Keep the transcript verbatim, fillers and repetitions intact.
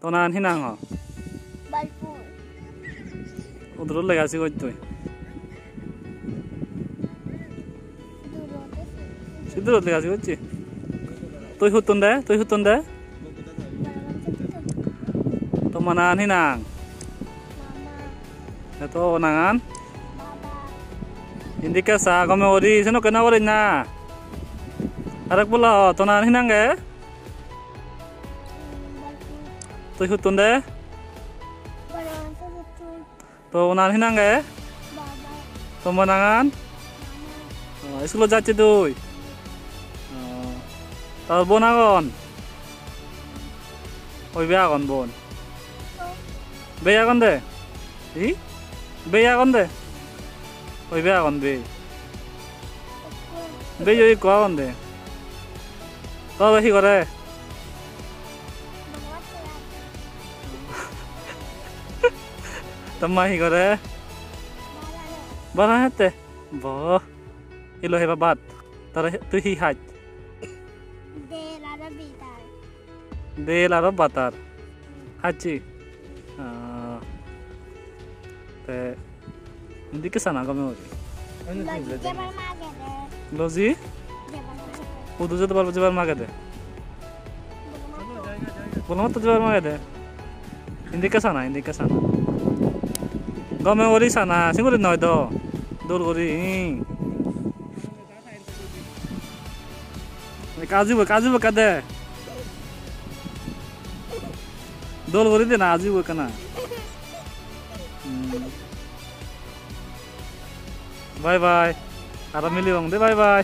To nangan hi nang ho? Balpul. Udurot lega sigoj tui. Durot age. Sidurot lega sigoj chi. Tui huttun de? Tui huttun de? Balpul. To nangan hi nang? Mama. Eto nangan? Baba. Indi ke sa gome ori, seno kena ori na. Arek bola ho, to nangan hi nang ge? Tui huttun de? Baba, huttun. To unan hi nang ge? Baba. To mo nangan? Mama. Oh, iskulot jacche tui? Oh. Tor bon agon? Hoibe agon bon? Bhei agon de? Hi? Bhei agon de? Hoibe agon bhei? Bhei oi ikko agon de. To bhei hi gore? To ma hi gore? Bara hette? Bo. Ilo heba bat. Tara tui hi haj? Del aro bitar. Del aro batar. Hacchi? Ah. Te indi ke sana gome ori. Loji jebar magede. Loji? Jebar magede. Udu jebar, jebar magede. Bolo matto jebar magede. Indi ke sana, indi ke sana. Gome ori sana, singuri noi do. Dol gori, hi. Kaju bo, kaju bo kade. Dol gori de na, aju bo kana. Hmm. Bye bye. Aro milibong de, bye bye.